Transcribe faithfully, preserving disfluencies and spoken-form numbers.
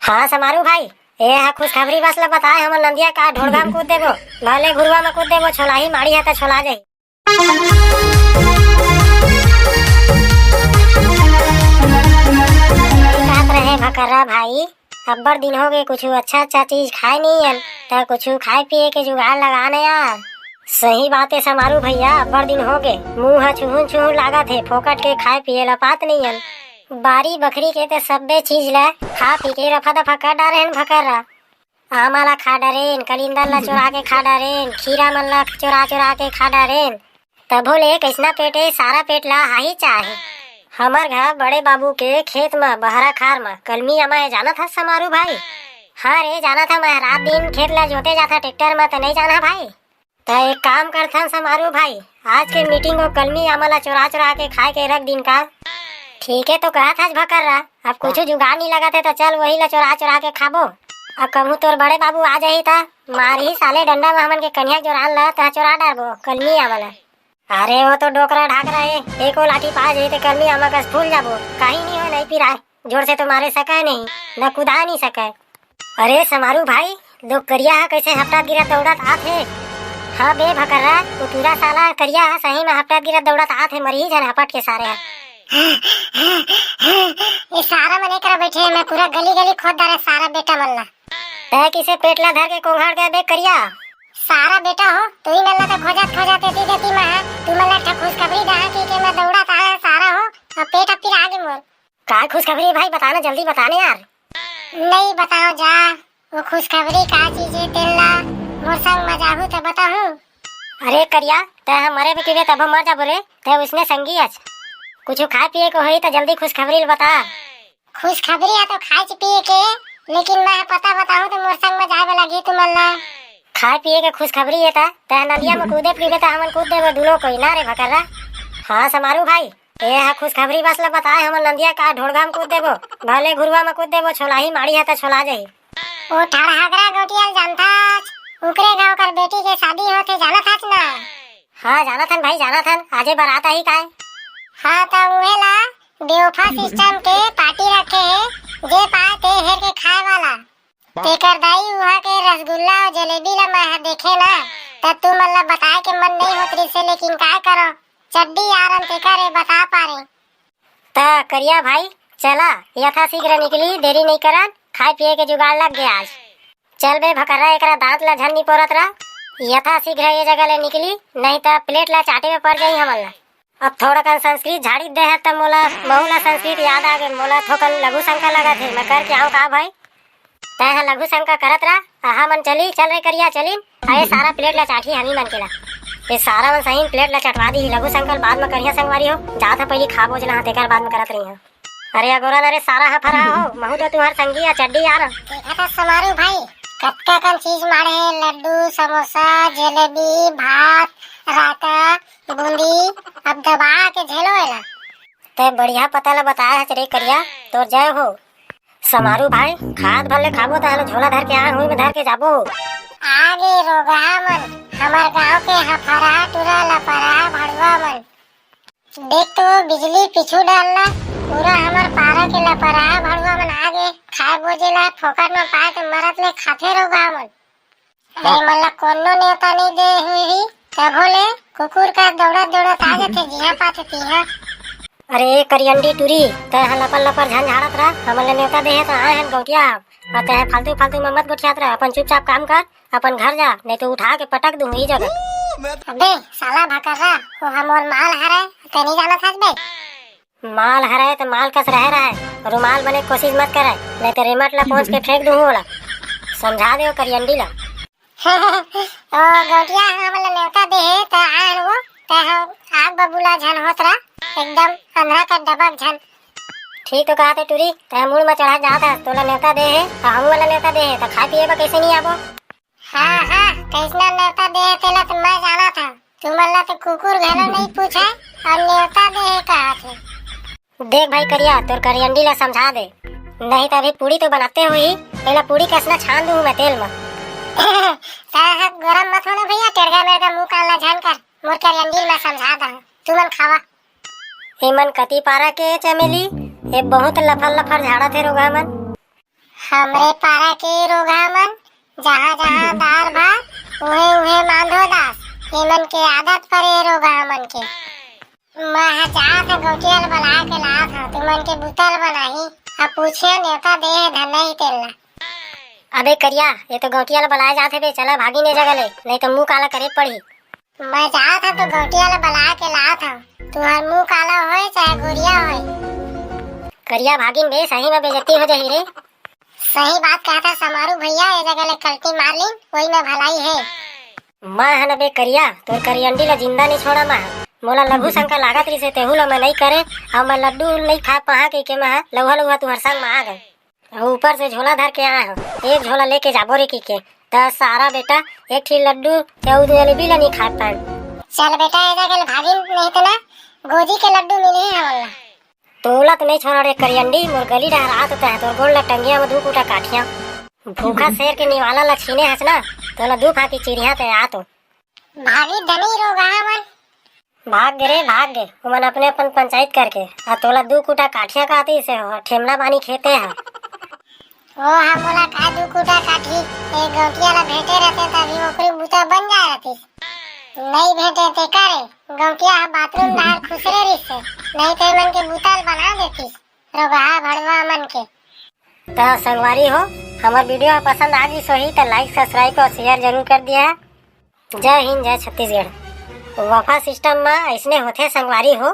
हाँ समारू भाई, ए हा खुशखबरी बस ल बताए हमर नंदिया का ढोड़गा म कूद देबो, भले घुरुवा म कूद देबो, छोलाही माड़ी ह त छोला जाही। कहत रहे भकर्रा भाई, अब्बड़ दिन हो गए, कुछु अच्छा अच्छा चीज खाए नहीं हन, त कुछु खाए पिए के जुगाड़ लगा न यार। सही बात है समारू भैया, अब्बड़ दिन हो गए, मुंह ह चुहुन चुहुन लागत हे, फोकट के खाए पिए ला पात नहीं हन। बारी बखरी के ते सब्बे चीज ला खा पी के रफा दफा कर डारे हन भकर्रा। आमा ला खा डारेन, कलिंदर ला चोरा के खा डारेन, खीरा मन ला चोरा चोरा के खा डारेन। तभो ले कइसना पेट ए, सारा पेट ला हाही चाहे। हमर घर बड़े बाबू के खेत म बहरा खार म कलमी आमा हे, जानत हस समारू भाई? हाँ रे, जानत हंव मैं, रात दिन खेत ला जोते जाथंव ट्रैक्टर म, त नइ जानस भाई? त एक काम करथन समारू भाई, आज के मीटिंग ओ कलमी आमा ला चोरा चोरा के खाए के रख दिन का? ठीक है तो कहत हस भकर्रा, अब कुछू जुगाड़ नहीं लगत है त चल वही ला चोरा चोरा के खाबो। अब कहूँ तोर बड़े बाबू आ जाही त मारही साले डंडा म हमन के कनिहा जोरान ला, त चोरा डारबो कलमी आमा ला। अरे वो तो डोकरा ढाकरा है, एको लाठी पा जाही त कलमी आमा कस फूल जाबो, काही नहीं हो, नहीं पिराए। जोर से तो मारे सकय नहीं, न कुदा नहीं सकय। अरे समारू भाई, दो करिया ह कइसे हपटत गिरत दौड़त आत हे। हाँ बे भकर्रा, वो टूरा साला करिया ह सही में हपटत गिरत दौड़त आत हे, मरही झन हपट के सारे ह। ये सारा मन एकरा बैठे, मैं पूरा गली गली खोद डारे सारा बेटा मन ला। तै किसे पेट ला धर के कोंघाड़ गए बे करिया? सारा बेटा हो, तुही मन ला तो खोजत खोजत एती देती मैं ह, तुमन ला ठा खुशखबरी दहा कि के मैं दौड़त आए सारा हो, अब पेट अब पिरा गे मोर। काय खुशखबरी भाई, बताना जल्दी बताना यार। नहीं बताओ जा, वो खुशखबरी का चीज है तेन ला मोर संग म जाहू त बताहूँ। अरे करिया, तै ह मरे भी किबे तभो मर जाबो रे, तै उसने संगी अच। कुछ खाए पिए के होही त जल्दी खुशखबरी ल बता। खुशखबरी है तो खाए पिए के, लेकिन मैं ह पता बताहूँ त मोर संग म जाए वाला गे तुमन ला। खाए पिए के खुशखबरी है त, तै ह नदिया म कूदे पीबे त हमन कूद देबो दुनो कोई ना रे भकर्रा। हाँ समारू भाई, ए हा खुशखबरी बस ला बताए, हमन नंदिया का ढोड़गा म कूद देबो, भले घुरुवा म कूद देबो, छोलाही माड़ी ह त छोला जाही। ओ ठड़हागरा गौटिया ल जानथस, ओकरे गाँव कर बेटी के शादी होथे, जानत हस ना? हाँ जानत हन भाई, जानत हन, आजे बारात आही काय? हाँ त उहे ला बेवफा सिस्टम के पार्टी रखे हे, जे पाए ते हेर के खाए वाला। तेकर दाई उहाँ के रसगुल्ला अउ जलेबी ला मैं ह देखे ना, त तुमन ला बताए के मन नइ होत रिसे, लेकिन काय करो, चड्डी आरन तेकर ए बता पारे। त करिया भाई, चला यथाशीघ्र निकली, देरी नइ करन, खाए पिए के जुगाड़ लग गे आज। चल बे भकर्रा, एकरा दांत ला झन निपोरत रह, यथाशीघ्र ये जगह ले निकली, नहीं त प्लेट ला चाटे में पड़ जाही हमन ला। अब थोड़ा कन संस्कृत झाड़ी दे है, त मोला महू ला संस्कृत याद आ गे। मोला थोकन लघु शंका लगत हे, मैं करके आऊँ का भाई? तै ह लघु शंका करत रह, अहा मन चली, चल रे करिया, चलिन। अरे सारा प्लेट ला चाटही हमी मन के ला। ये सारा मन सही प्लेट ला चटवा दी, लघु शंका बाद में करिया संगवारी हो, जात ह पहली खा बोज ला, तेकर बाद में करत रही है। अरे अगोरा, अरे सारा ह फरा हो, महू तो तुहर संगी आ चड्डी यार। देखा था समारू भाई, कतका कन चीज माड़े हे, लड्डू, समोसा, जलेबी, भात, रायता, बूंदी, अब दबा के झेलो एला। तै बढ़िया पता ला बताए हस रे करिया, तोर जय हो। समारू भाई, खात भर ले खाबो, त हालो झोला धर के आ, हुई में धर के जाबो। आगे रोगहा मन, हमर गांव के हफरहा टुरा लपरहा भड़ुआ मन। देख तो बिजली पीछू डालना, पूरा हमर पारा के लपरहा भड़ुआ मन आगे, खाए बोजे ला फोकट में पाए के मरत ले खाथे रोगहा मन। अरे मन ला कोनो नेवता नइ दे हुई ही, तभो ले कुकुर का दौड़त दौड़त आ जाथे, जिहां पाथे तिहां। अरे करियंडी टुरी, तै ह लपर लपर झन झाड़त रह, हमन ले नेवता दे हे त आए हन गौटिया। अब तै ह फालतू फालतू में मत गोठियात रह, अपन चुपचाप काम कर, अपन घर जा, नहीं तो उठा के पटक दूं ई जगह। अबे साला भकर्रा, वो हमर माल हरे, तै नहीं जानत हस बे? माल हरय त माल कस रहे रहय, रुमाल बने के कोशिश मत करय, नहीं तो रेमट ला पोंछ के फेंक दूहूं ओला। समझा दे ओ करियंडी ला। ओ गौटिया, हमन ला नेवता दे हे, त आन वो, त हम आग बबूला झन होत रह, एकदम अंधरा का डबक झन। ठीक तो कहा थे टूरी, तै मूड़ में चढ़ा जात हस, तोला नेवता दे हे, त हमू वाला नेवता दे हे, त खाए पिए बर कैसे नहीं आबो? हाँ, हाँ, कइसना नेवता दे हे तेला तो मैं जानत हंव। तुमन ला तो कुकुर घलो नइ पूछे अउ नेवता दे हे कहत हे। देख भाई करिया, तोर करियंडी ला समझा दे, नहीं तो अभी पूड़ी तो बनाते हुई, एला पूड़ी कसना छान दूं मैं तेल में। तै ह गरम मत होना भैया, टेढ़ा मेढ़ा मुंह कान ला झन कर, मोर करियंडी ला समझा दे, तुमन खावा। एमन कति पारा के चमेली, ए बहुत लफर लफर झाड़त हे रोगहा मन। हमरे पारा के रोगहा मन, जहाँ जहाँ दार भात, उहे उहे मांधो दास। एमन के आदत परे रोगहा मन के। मैं ह जात ह गौटिया ल बला के लात ह, तुमन के बुता ल बनाही। अब पूछे नेवता दे हे धन नहीं तेल ला। अबे करिया, ये तो गौटिया ल बलाए जात हे बे, चला भागी ने जगह ले, नहीं तो मुंह काला करे पड़ही। मैं जात ह तो गौटिया ल बला के लात ह, तुहर मुंह काला होय चाहे गोरिया होय। करिया भागिन बे, सही में बेइज्जती हो जाही रे। सही बात कहत ह समारू भैया, ये जगह ले कल्टी मार लीन, वही में भलाई हे। मैं ह न बे करिया, तोर करियंडी ला जिंदा नहीं छोड़ा मैं ह। मोला लघु शंका लागत रहिसे, तेहू ला मैं नहीं करे, अउ मैं लड्डू नहीं खा पाहा कहिके मैं ह लउहा लउहा तुहर संग में आ गए। अउ ऊपर से झोला धर के आए हो, एक झोला लेके जाबो रे कहिके। त सारा बेटा एक ठी लड्डू या उ जलेबी ला नहीं खा पाए। चल बेटा, ए जगह ले भागिन, नहीं तो ना गोजी के लड्डू मिलही हमन ला। तोला तो नहीं छोड़ा रे करियंडी, मोर गली डहर आत होता है, तोर गोड़ ला टंगिया में दू कूटा काठिया। भूखा शेर के निवाला ला छीने हस ना, तोला दू फाकी चिरिया ते आतो। भागी धनी रोगहा मन। भाग गे रे, भाग गे, ओमन अपने अपन पंचायत करके। आ तोला दू कूटा काठिया काती से हो, ठेमना बानी खेते है। ओ हा मोला का दू कूटा काठी, ए गौटिया ला भेंटे रहते त अभी ओकरी बुता बन जाए रहती। नहीं भेंटे ते करे, गौटिया हा बाथरूम बाहर खुसरे रहिसे, नहीं तो एमन के बुता ल बना देतीस, रोगहा भड़वा मन के। त संगवारी हो, हमर वीडियो हा पसंद आ गई होही त like, subscribe और share जरूर कर दिया। जय हिंद, जय छत्तीसगढ़। वफा सिस्टम में ऐसने होथे संगवारी हो,